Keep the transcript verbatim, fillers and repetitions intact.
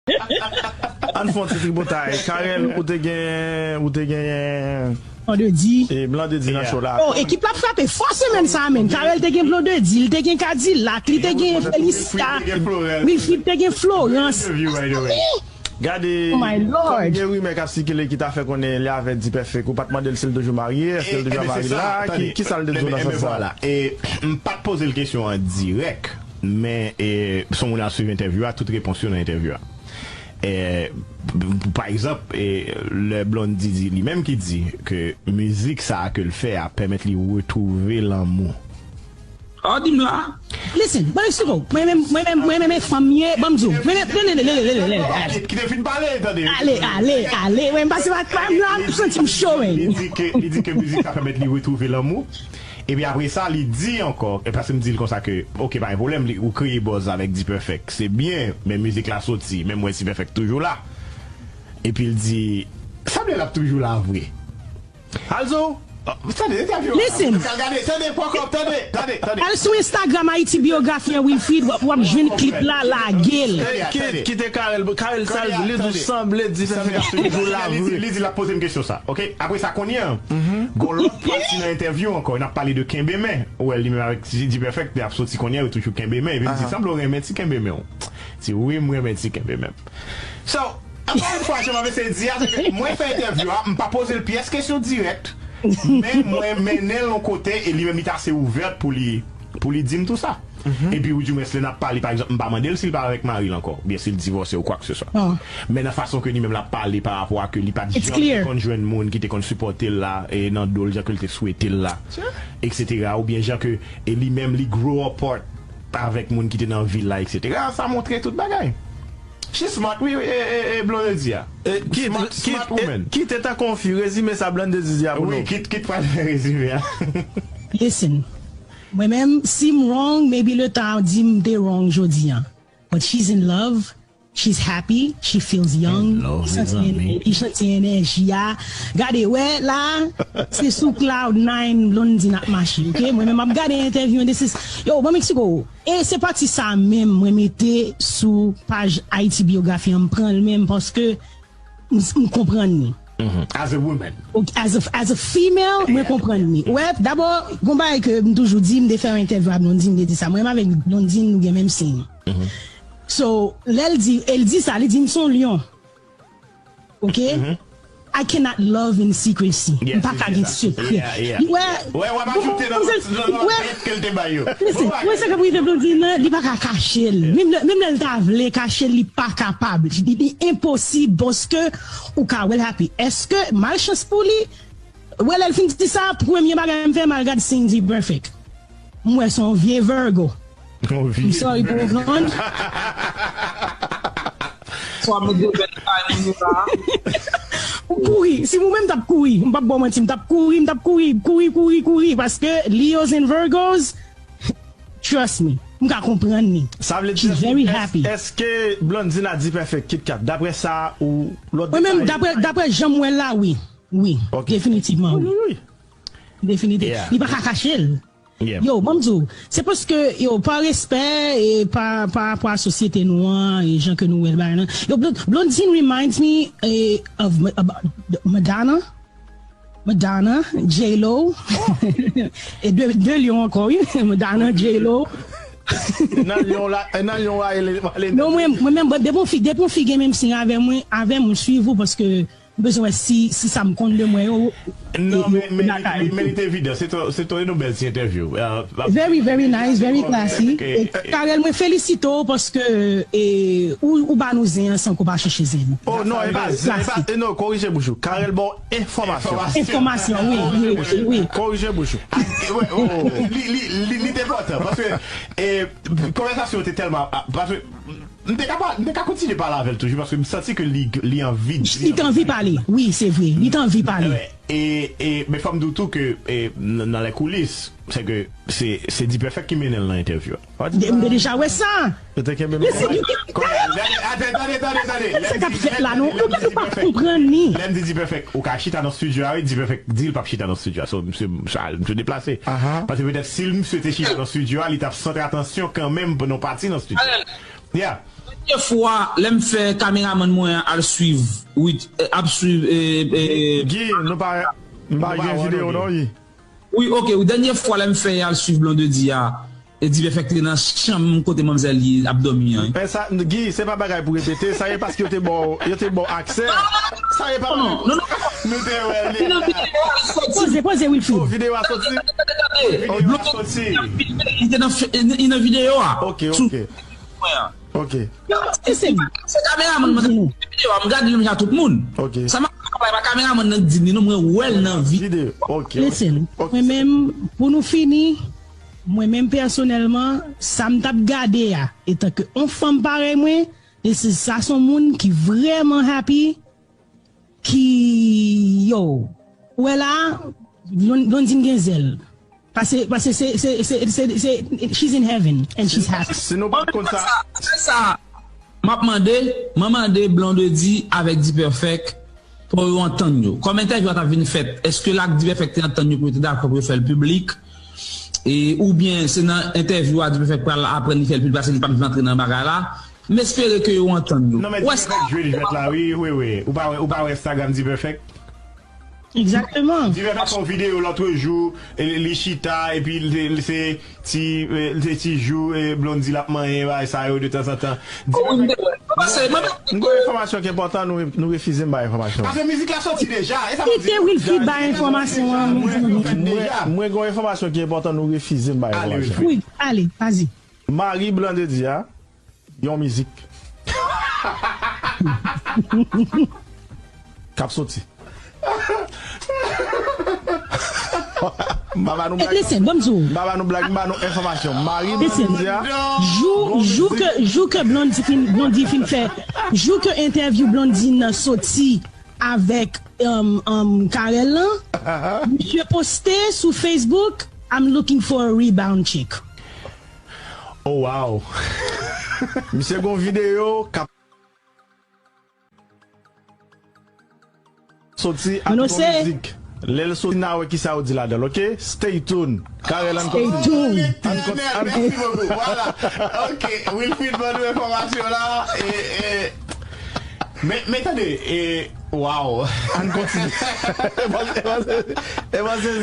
Ann fè yon ti tripotay. Karel, ou te gen, ou te gen Blondedy. E Blondedy nan show la. Oh, ekip la ap frape fò semèn sa a, menn. Karel te gen Blondedy, li te gen Kadilak, li te gen Felista, Wilfrid te gen Florence. Gade, Oh my Lord. Gen rimè k ap sikile ki ta fè konnen li avè Dipèfèk. Ou pa t mande l si l toujou marye, èske l toujou ap marye la? Ki, ki sa l te di w nan sans sa? E m pa t poze l kesyon an dirèk, men e, si w moun al swiv entèvyou a, tout repons yo nan entèvyou a. E, pa egzanp, e, lè Blondedy di, li menm ki di ke mizik sa a ke l fè a pèmèt li retwouve lanmou. Oh, di m la. Listen, mwen eksplike w. Mwen menm, mwen menm, mwen menm e fanm m ye, ban m di w. Mwen menm, lè, lè, lè, lè, lè, lè, lè. Kite fin pale, tande. Ale, ale, ale. Mwen pase pa pa m la, m santi m cho, Li men. di ke, li di ke mizik sa pèmèt li retwouve lanmou. Epi apre sa, li di ankò, e paske m di l konsa ke, oke, pa gen pwoblèm, li, ou kreye buzz avèk Dipèfèk. Se byen, men mizik la soti, men m wè Dipèfèk toujou la. Epi l di, sanble l ap toujou la vre. Alzo, Tande, entèvyou. Listen. Gade, tande, poko, tande, tande, tande. Al sou Instagram Haiti Biographie an Wilfrid, w ap, w ap jwenn klip la, lage l. Kite Karel, Karel sa l di, li di sanble Dipèfèk ap toujou la Li di, vre. Li di l ap poze m kesyon sa. Oke? Apre sa, kounye a, gon lòt pati nan entèvyou ankò, n ap pale de kenbe men. Ou wè, li menm avèk Dipèfèk, li ap soti kounye a, yo toujou kenbe men. Epi m di, sanble w renmen ti kenbe men w. Di, wi, m renmen ti kenbe men m. So, ankò yon fwa, jan m ap eseye di a, se ke mwen fè entèvyou a, m pa poze l pyès kesyon dirèk, men mwen mennen l yon kote e li menm li t ase ouvè pou li, pou li di m tou sa. Epi ou di mwens lè n ap pale, pa egzanp, m pa mande l si l pa avèk mari l ankò, oubyen si l divòse ou kwakeseswa. Men nan fason ke li menm l ap pale pa rapò a ke li pa t janm te konn jwenn moun ki te konn sipòte l la, e nan do l jan ke l te swete l la, eksetera, oubyen jan ke e li menm li grow apart avèk moun ki te nan vi l la, eksetera. Sa montre tout bagay. She smart, wi, wi, e, e, e, Blondedy a. Kite tankou fi, rezime sa Blondedy di a pou nou. Wi, kit, kit pral fè rezime a. Listen, mwen menm, si m wrong, maybe le tan ap di m te wrong jodi a. But she's in love, she's happy, she feels young. Li santi enèji a. Gade, wè la, se sou cloud nine Blondedy n ap mache, oke? Mwen menm m ap gade entèvyou, this is, yo, ban m eksplike w. E se pati sa a menm mwen mete sou paj Haiti Biographie an, m pran l menm paske m, m konprann li. As a woman. Ok, as a, as a female, mwen konprann li. Wè, dabò, gon bagay ke m toujou di, m te fè yon entèvyou ak Blondedy, m te di sa. Mwen menm avèk Blondedy, nou gen menm siy. So, lè l di, e l di sa, li di m se yon lyon. Ok? I cannot love in secrecy. M pa ka gen sekrè. Li wè, Wè, w ap ajoute nan lòt, nan lòt bèt ke l te ba yo. Listen, wè sa k ap rive Blondedy nan, li pa ka kache l. Menm lè, menm lè l ta vle kache l, li pa kapab. Li, li enposib paske ou ka wè l happy. Èske malchans pou li? Wè, lè l fin di sa, premye bagay m fè, m al gad siy Dipèfèk. M wè se yon vye Virgo. M sorry pou ou, Blonde. Swa m gwo bèt kay moun yo la. M kouri. Si mwen menm m t ap kouri. M p ap ba w manti, m t ap kouri, m t ap kouri, kouri, kouri, kouri. Paske Leos and Virgos, trust me, m ka konprann li. Sa vle She's di, very èske, happy. Èske Blondedy a Dipèfèk, KitKat, daprè sa ou lòt Mwen menm, detay? Daprè, daprè jan m wè l la, wi. Wi, Ok. Definitivman, Wi, wi. wi, wi. Definitivman. Yeah. Li pa ka kache l. Yeah. Yo, ban m di w, se paske, yo, pa respè, e pa, pa rapò a sosyete nou an, e jan ke nou wè l bagay lan. Yo, Blond-, Blondedy reminds me, e, of Ma-, about Madonna. Madonna, J-Lo. E de, de lyon ankò, wi. Madonna, J-Lo. Nan lyon la, nan lyon la, ele, ele. Non, mwen, mwen menm, depi yon fi, depi yon fi gen menm siy avè mwen, avè m, m swiv ou paske m bezwen wè si, si sa m konn de mwen yo. Non, e, men, men, lakay. Men, men li te evidan. Se ton, se ton, yon bèl ti entèvyou. Euh, Very, very nice, very classy. Ok. E, Carel, mwen felisite w paske, e, ou, ou ba nou zen an san ke w pa chèche zen. Oh non, e pa, e pa, Classy. E non, korije bouch ou. Carel ba w enfòmasyon. Enfòmasyon, wi, wi, wi. Korije bouch ou. E, wè, oh, li, li, li, li te enpòtan paske, e, konvèsasyon te tèlman, ah, paske m te ka pa, m te ka kontinye pale avè l toujou paske m santi ke li, li anvi di. Li te anvi pale. Wi, se vre. Li te anvi pale. Wè, e, e, men fò m di w tou ke, e, nan, nan lè koulis, se ke se, se Dipèfèk ki mennen l nan entèvyou a. De- M te deja wè sa. Yo te kenbe Listen, men. you can Kounye a, lè, atè, tande, tande, tande. Sa k ap fèt la, non? Ou pa, ou pa konprann ni. Lè m di Dipèfèk, ou ka chita nan estidyo a, wi, Dipèfèk di l p ap chita nan estidyo a. So, misye, misye deplase. Aha. Paske petèt si misye te chita nan estidyo a, li t ap sant atansyon kanmenm pandan w pati nan estidyo a. Yeah. Dènye fwa, lè m fè kameramann mwen an al swiv, wi, eh, ap swiv, eh, eh, Guy, nou pa, m pa gen videyo non, Guy. Wi, ok, wi, dènye fwa lè m fè al swiv Blondedy a, e Dipèfèk te nan chanm kote manmzèl li ap dòmi an. Men sa, Guy, se pa bagay pou repete, sa ye paske yo te ba w, yo te ba w aksè. Sa ye pa. Non, non, non. Nou te wè li. Li nan videyo a, li soti. Poze, poze, Wilfrid. Oh, videyo a soti. Tande, tande. Videyo a soti. Li te nan, li nan videyo a. Ok, ok. Mwen an. Ok. Yo, se, se, se kameramann mwen nan videyo a, m gade l menm jan tout moun. Ok. Sa m ap pale pa kameramann nan k di m li non, mwen wè l nan vi. Videyo. Ok. Listen, ok. Mwen menm, pou nou fini, mwen menm pèsonèlman, sa m t ap gade a, etanke on fanm parèy mwen, e se sa se on moun ki vrèman happy, ki, yo, ou wè la, Blon-, Blondine gen zèl. Paske, paske se, se, se, se, se, she's in heaven and she's happy. Si nou pa t konn sa. Sa, sa, m ap mande, mwen mande Blondedy avèk Dipèfèk pou yo antann yo. Kòm entèvyou a t ap vin fèt, èske l ak Dipèfèk te antann yo pou yo te dakò pou yo fè l piblik? E, oubyen se nan entèvyou a Dipèfèk pral aprann li fè l piblik paske li p ap vin antre nan bagay la? M espere ke yo antann yo. Non, men Dipèfèk jwe l jwèt la, wi, wi, wi. Ou pa wè, ou pa wè Instagram Dipèfèk? Egzakteman. Dipèfèk fè yon videyo lòt jou, e, li chita, epi li, li se ti, e, li se ti jou, e, Blondedy l ap manyen, bagay sa yo, de tanzantan. Oh, wi, m te wè. M panse, mwen, m gen yon enfòmasyon ki enpòtan, nou, nou refize m bay enfòmasyon. Paske mizik la soti deja, e sa m ap di. Kite Wilfrid bay enfòmasyon an, mezanmi. Mwen, mwen gen yon enfòmasyon ki enpòtan, nou refize m bay enfòmasyon. Ale, Wilfrid. Wi, ale, vazi. Mari Blondedy a, yon mizik k ap soti. M pa ba nou blag. Listen, ban m di w. M pa ba nou blag, m ba nou enfòmasyon. Mari Blondedy a, jou, jou ke, jou ke Blondedy fin, Blondedy fin fè, jou ke entèvyou Blondedy nan soti avèk, um, um, Carel lan, misye poste sou Facebook, "I'm looking for a rebound chick." Oh, wow. Misye gon videyo k ap soti ak yon mizik. Lè l soti, n a wè kisa yo di ladan l, ok? Stay tuned. Carel, ann kontinye. Stay tuned. Ann kontinye. Mèsi bokou. Vwala. Ok, Wilfrid ban nou enfòmasyon la. E, e, men, men tande, e, wow. Ann kontinye. E panse, e panse, e panse